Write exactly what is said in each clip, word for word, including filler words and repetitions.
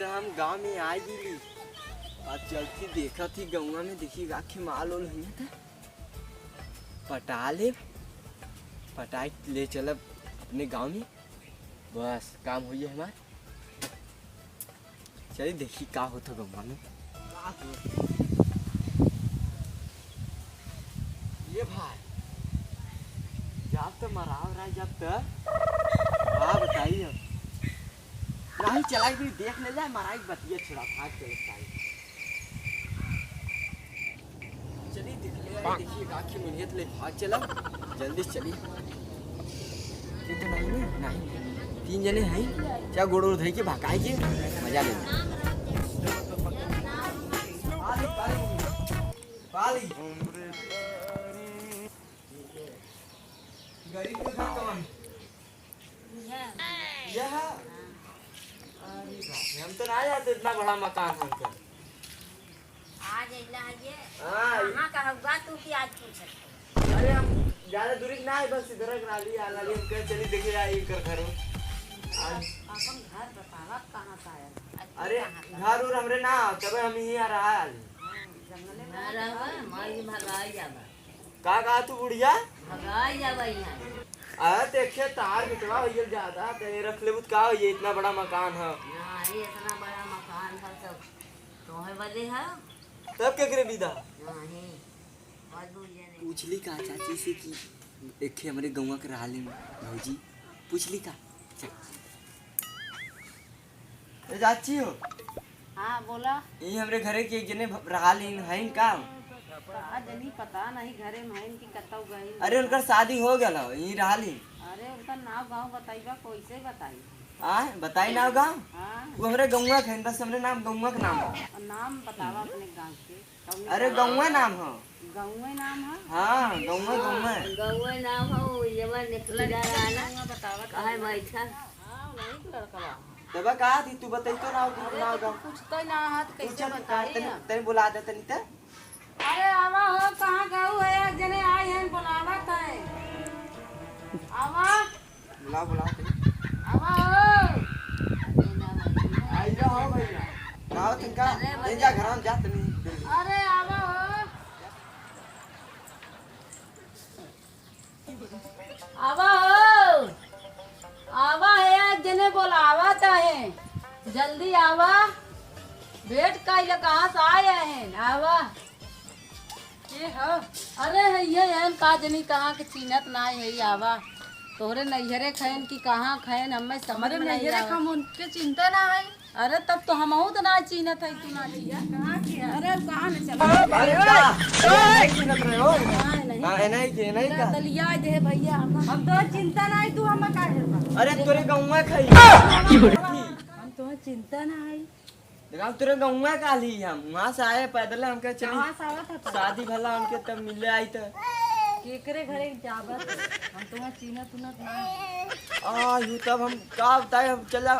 हम गाँव में आ गइली। अब चलती देखत ही गौवा में, देखी आखिर माल ओल हुई त पटा ले, पटाई ले चलब अपने गाँव में। बस काम होइए हमार। चली देखी का होत हो गौवा में। का होत? ये भाई, जब तो मराव रहा, जब तो का बताई हम। नहीं चला, एक बेर देख ले जाए, मराई बतिया छुड़ा भाग चलत ताई। चली देख ले, देखिए आखिर मिलियत ले भाग चला, जल्दी से चली। ये तो नहीं ना, नहीं। तीन जने हैं, क्या गोड़ ओड़ धोई के भगाई के मजा ले। पाली। गरीब के घर कौन? यह। अरे बाप रे, हम तो ना जाते, इतना बड़ा मकान हमका। आज अइला है ये। हाँ। कहाँ का हुआ तू कि आज पूछत है? अरे हम ज्यादा दूरी के ना है, बस इधर के नाली आ, नाली हम कहे चली देखे आ इनकर घर हो। आज अपन घर बतावा कहाँ का है? अरे कहाँ का? घर उर हमरे ना, तबे हम यहीं आ रहा है। जंगले में ना रहा, माई भगाई जाबा। का कहा तू बुढ़िया? भगाई जाबा यहाँ। अरे देखे तार बिटवा हो गइल ज्यादा, ते रख लेबू त का हो, ये इतना बड़ा मकान है। ना, ये इतना बड़ा मकान है सब तोहे बदे है। तब केकरे विदा? नहीं, और दूर जाने। पूछली का चाची से कि एक हमरे गौवा के रहली भौजी, पूछली का? चल। ए चाची हो। हाँ, बोला। ई हमरे घरे के एक जने भ-, रहलिन हईन का? का जनी, पता नहीं घरे में हईन कि कतौ गईन। अरे, उनकर शादी हो गल हो, ई रहलिन। अरे, उनकर नाव गाँव बताइबा, कैसे बताई? आय, बताई नाव गाँव? हाँ। वो हमरे गौवा के हईन, बस हमरे नाम गौवा के नाम है। और नाम बतावा अपने गाँव के। अरे, गौवे नाम हो। गौवे नाम हो? हाँ, गौवे, गौवे। गौवे नाम हो, ये बार निकल जा रहा ना। गौवा बतावत काहे है। बैठा? हाँ, वही तो लड़कवा। तब का थी, तू बताई तो ना, तू अरे, ना तो गाँव। तू पूछता ही ना हाथ, कैसे पूछा तो बताई? तनी, तनी बुला दे, तनी ते। अरे, आवा हो, कहाँ गऊ है? एक जने आए हैं, बुलावत है। आवा। बुलाओ, बुलाओ, तनी। आवा हो। आई जा हो भैया। ना हो, तनका, अरे ले जा, भैया। घर में जा, तनी। अरे, आवा हो। आवा हो। आवा है, एक जने बोलावत है। जल्दी आवा। भेंट कइले, कहाँ से आए हैं? आवा। के ह? अरे है ये, एन का जनी कहाँ के चीन्हत नाई है, आवा। तोहरे नैहरे खैन कि कहाँ खैन, हमें समझ में नहीं आवा। हम उनके चिंता ना है। अरे तब तो हमहू तो ना चीन्हत है, तू ना चीन्हत। कहाँ के है? अरे कहाँ न चला? अरे का? नहीं चिन्हत रहे हो? नहीं, नहीं। हाँ, नहीं के, नहीं का? दलिया दे भैया, हम तो चिंता नहीं, तू हमें का करबा? अरे तोरे गौवा खाई। हम तो चिंता ना है। देखा, तोरे गौवा काली हम, वहाँ से आए पैदल, हम कहे, "चली।" कहाँ से आवत है पैदल? शादी भला उनके तब मिले आई त। केकरे घरे जाबत? हम तो वहाँ चीन्हत उन्हत ना। आ, यू तब हम का बताए, हम चला।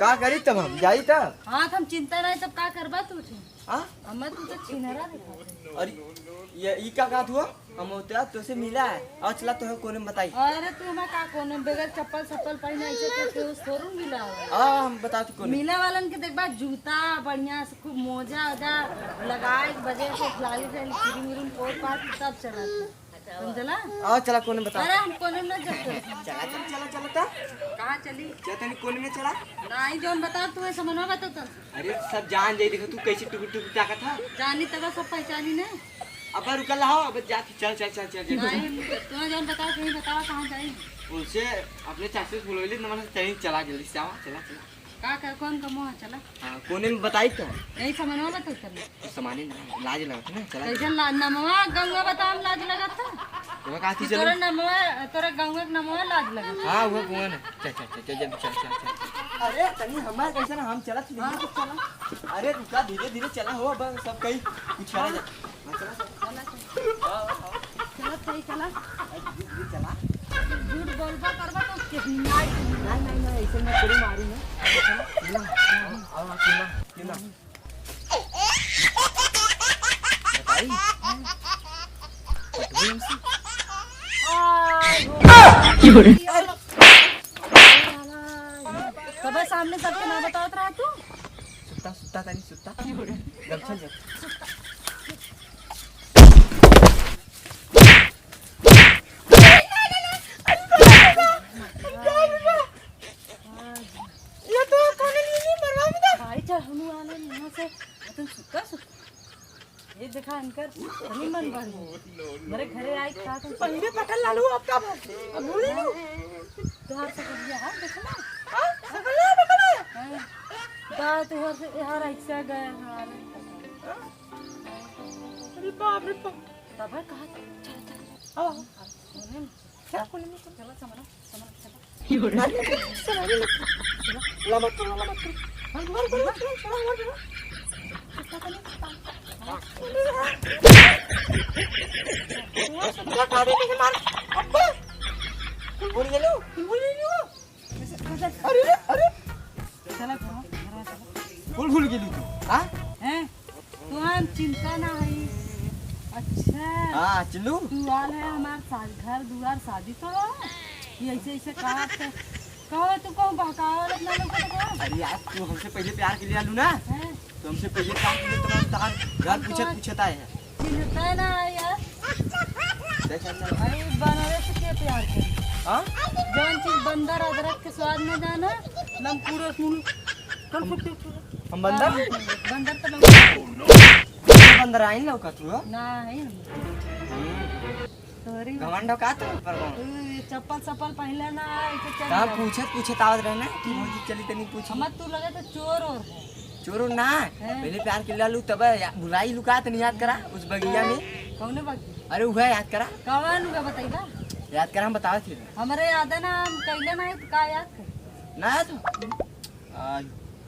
का करी तब हम जाई तब? हाँ, तो हम चिंता नहीं, तब का करबा तू? हाँ? हमें तू तो छिनरा दिखा। अरे, ये, ई का कहत हुआ? हम होते आज तोसे मिला है। और चला तोहे कोने में बताई। अरे तू हमें का कोने में बगैर चप्पल सप्पल पहने ऐसे तो केहू थोड़ू मिला हो। आ, हम बता तू कोने। मिले वालन के देखबा जूता बढ़िया से खूब मोजा ओजा लगाए के बजे से लाली जाली क्रीम व्रीम पोत पात के तब चला। समझला? आ, चला कोने में बता। अरे हम कोने में ना जाते। चला, चला, चला, चला ता। कहाँ चली? चला तनी कोने में चला। नहीं, जौन बता तू समझवा बता तो। अरे सब जान जाई, देखो तू कैसे टुकुर टुकुर ताकत है। जानी तब सब पहचानी ना। अब रुकल हो, अब जाती, चल, चल, चल, चल, चल। नहीं, तू जौन बताओ, कहीं बताओ कहाँ जाई? उनसे अपने चाचू से बुलवली, नमन से चली, चला जल्दी से आवा, चला, चला। का कर, कौन कमो है, चला। हाँ, कोने में बताई तो। यही सामानवा बताई तब। तो सामाने ना, लाज लगत है ना, चला। कैसे ला-, नमवा गौवा बताओ, लाज लगत है? वो का कि चलो। तोरा नमवा, तोरा गौवा के नमवा लाज लगत है। हाँ, वो कौन है? चल, चल, चल, चल, जल्दी चल, चल, चल। अरे, तनी हमार कैसे ना, हम चलत नहीं, हाँ। चला। अरे, रुका, धीरे, धीरे चला हो, अब सब कहीं कुछ करे जा। हाँ, चला, चला। चला, चला। हाँ, हाँ, हाँ। चला, सही चला। अरे, धीरे, धीरे चला। झूठ बोलबो करबो तो कितना नहीं, नहीं, नहीं, ऐसे मैं थोड़ी मारूंगा। चला, चला, चला। आओ, चला, चला। बताई? पटुआ हमसे। आय हो। कबे सामने सबके ना बतावत रहा तू? सुत्ता, सुत्ता तानी, सुत्ता। गमछा ले। ये तो कौन नहीं मरवा में था। भाई चल, हम आने यहाँ से। तुम सुत्ता, सुत्ता। ये देखा, इनकर तनी मन बढ़ गया। मेरे घरे आई खा तो पहिले पटल लालू आपका भर। अब भूल लो। तोहार सकलिया, हाँ, देखो ना। हाँ, सकलिया, सकलिया। हाँ। दा, तोहार से, यार, ऐसा गए हमारे। अरे बाप रे बाप। तब कहा, चल, चल, चल। आओ। सोने में। चल, कोने में चल। चलो, समझ। लामत करो, लामत करो। हमार, हमार, हमार, हमार, हमार, हमार। अब्बा, बुलबुल गेलू, बुलबुल गेलू। अरे, अरे। चला, चला, चला। बुलबुल गेलू तू, हाँ? हैं? तुहान चिंता ना है। अच्छा। हाँ, चिल्लू। तू आल है हमार सा-, घर दुआर शादी तो है। ये ऐसे, ऐसे कहा तो, कहो तू कहूँ बहकावा वाला अपना लोग को तो कहो। अरे यार, तू हमसे पहिले प्यार के लिए आलू ना? हैं? तो हमसे पहिले प्यार के लिए तो हम तार घर हम पूछत तो पूछत आए हैं। चिंता ना है यार। देख, हम ना भाई, बनारस के प्यार कर। हाँ? जौन चीज बंदर अदरक के स्वाद में जाना, लमकूड़ो सुन। कल फुट हम बंदर? हाँ, बंदर तो लौका। बंदर आइन लौका तू, हो? ना है। हम्म। तोरी घमंड का तो ऊपर को? तू ये चप्पल सप्पल पहले ना, इसे चल कहाँ जा। पूछत, पूछत आवत रहे ना कि भौजी चली तनी पूछ। हमर तू लगे तो चोर और है। चोर और ना, हैं? पहले प्यार के लालू तब या-, भुलाई लुका तनी याद करा, उस बगिया में। कौने बगिया? अरे वह याद करा। कौन हुआ बताइबा? याद करा, हम बतावत ही। हमरे याद है ना, हम कैले ना है तो का याद कर? ना याद हो? आ,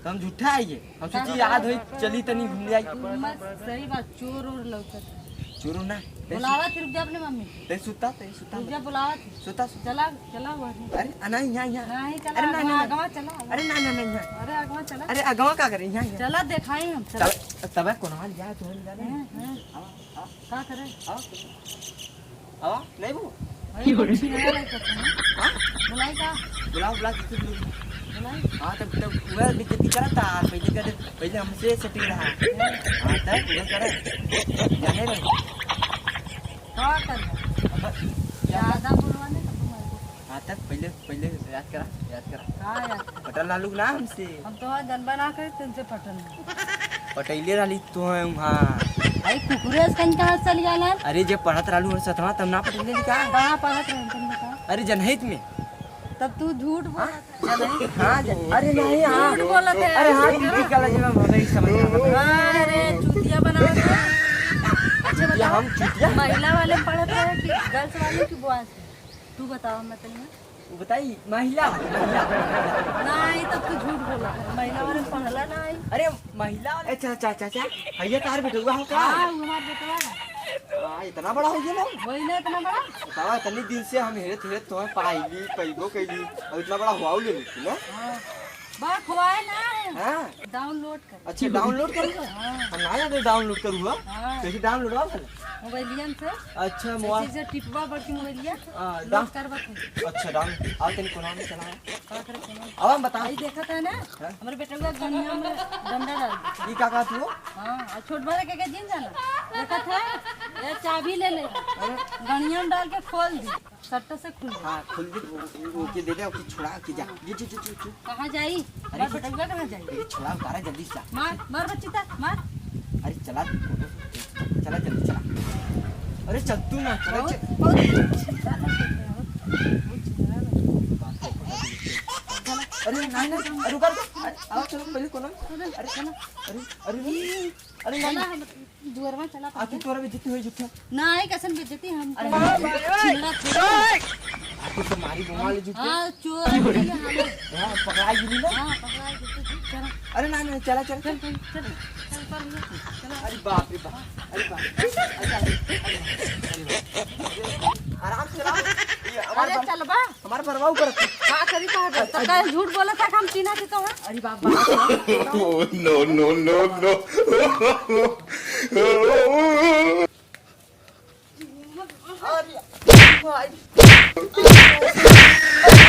तो हम झूठा है ये। हम सोची याद होई, चली तनी घूम जाई। मत, सही बात, चोर और लौकत है। चोर ना? ते बुलावा फिर रुक जा अपने मम्मी। ते सुता, ते सुता। रुक जा, बुलावा फिर। सुता, सुता। चला, चला वो है। अरे, आ, नहीं, यहाँ, यहाँ। नहीं, चला, अरे, नहीं, आगवा, नहीं, आगवा नहीं। चला। अरे, नहीं, नहीं, नहीं, यहाँ। अरे, आगवा चला। अरे, आगवा का करे? यहाँ, यहाँ। चला, देखाई हम, चला। तब, तब कौन हाल जाए, तुम्हें जाने? हैं, हैं। आवा, आवा। का करे? आवा। आवा, नहीं बू? अरे, कुछ नहीं है, नहीं करते हैं। हाँ? बुलाई का? बुलाओ, बुला, किसी को। बुलाई? हाँ, तब, तब वह बेइज्जती करत था, पहले कहते, पहले हमसे setting रहा। हाँ, तब वह करे। जाने रहे। का कर? अब क्या ज्यादा बोलवाने का तुम्हारे को? हाँ, तब पहले, पहले याद करा, याद करा। का याद करा? पटल लालू ना हमसे। हम तो आज जनबा ना करे, तुमसे पटल। पटैले रहली तो है वहाँ। अरे कुकुरे असकन कहाँ चल जाला? अरे जब पढ़त रहलू हर सतवा तब ना पटैले रही का? कहाँ पढ़त रहे तुम बताओ? अरे जनहित में। तब तू झूठ बोलत है। हाँ, ज-, अरे नहीं, हाँ। झूठ बोलत है। अरे हाँ, दीदी का लगे हम नहीं समझ में आवत। अरे चूतिया बनावत है। अच्छा या बताओ, हम चूतिया? महिला वाले में पढ़त है कि girls वाले कि boys? तू बताओ, मैं तनी वो बताई, महिला, महिला, महिला। नहीं, तब तो झूठ बोला है। महिला वाले पढ़ला ना आई। अरे, महिला वाले, अच्छा, अच्छा, अच्छा, अच्छा। है ये तार बेटवा हो का? हाँ, वो हमार बेटवा है। हाँ, इतना बड़ा हो गया ना? वही ना, इतना बड़ा। बतावा, इतने दिन से हम हेरत, हेरत तुम्हें पाइली, पैबो कैली, और इतना बड़ा हुआ ले लेती ना? हाँ। बा, खुआए ना है। हाँ। Download अच्छा, download करूँगा? हाँ। हम ना जाते download करूँगा। हाँ। कैसे download हुआ भला? मोबाइलियन से। अच्छा, मोबाइल। ऐसे, ऐसे टिपवा बड़की मोबाइलिया। हाँ, load डाउन-, करवा थे। अच्छा, down-, आओ तनी कोना में चला। का करे कोना? अब हम बताओ। आई देखत है ना? हाँ। हमरे बेटवा गनिया में डंडा डाल दे। ई का कहत हो? हाँ, और छोट बड़े के, के जिन जाना। देखत है? ये चाबी ले ले। अरे। गनिया में डाल के खोल दी। सट्टा से खुल गया। हाँ, खुल गई, वो, वो, वो के दे दे, ओके छुड़ा के जा। ये, ये, ये, ये, ये। कहाँ जाई? अरे, मार ये बटुआ कहाँ जाई? अरे, छुड़ा, उतारा जल्दी से जा। मार, मार बच्ची ता, मार। अरे, चला, चला जल्दी चला। अरे, चल तू ना, चला, बहुत, चल। बहुत चिंता ना करते हो, बहुत चिंता ना करते हो। अरे, नहीं, नहीं, अरे, रुका, रुका। अरे, आओ, चलो, पहले कोना। अरे, चला। अरे, अरे, नहीं, अरे, नहीं। चला, हम दुअरवा चला आ, तू पावे। तोरा बेइज्जती होई झूठा। नाही, कैसन बेइज्जती हम अरे, करें? हाँ, भाई, छिनरा थोड़ा। आ, तू तो मारी बोमा ले झूठे। हाँ, चोर है, ये हालत। हाँ, पकड़ा गेली ना। हाँ, पकड़ा गेली, चला। अरे, ना, ना, चला, चला, चल, चल। चल, चल, चल, चल, चल, चला। अरे बाप रे बाप, अरे बाप। अच्छा, अरे बाप, अरे बाप। आराम से रहो। ये हमारे अरे, बाप चलबा। हमार बरवा ऊपर। का करी, का करी? तो काहे झूठ बोलत है, हम चिन्हा के कहा? अरे बाप, बाप। Oh, no, no, no, no। अरे, भाई।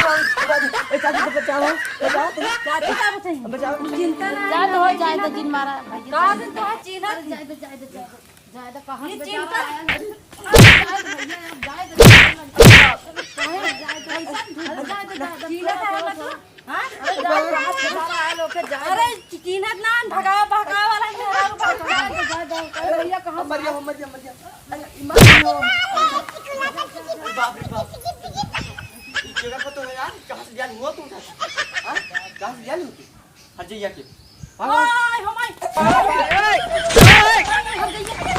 बचाओ, बचाओ, बचाओ, बचाओ। चाची का बचाई? बचाओ। चिंता ना। जा तो हो जाए तो जिन मारा। का दिन तो है चिन्हत? जाए दे, जाए दे, जाए दे। जाए दे, कहाँ ये से चिंता। जाए दे? जाए दे भैया, जाए दे। जाए दे, जाए दे। चिन्हत है ना तू? हाँ? अरे, जाए दे, कहाँ से सारा आए लोग के जाए दे। अरे, चिन्हत ना, भगावा, भगावा वाला है, भगावा, भगावा। जाए दे, जाए दे। अरे भैया, कहाँ से मर गया, मर गया, मर गया। अरे, ईमान हो। बाप रे बाप। ई केकर पतोह है यार? कहाँ से लिया हुआ तू? हाँ? कहाँ से लिया तू? हट जाइए के। भागो। ओए, हो माई। ओए, ओए, ओए। हट जाइए।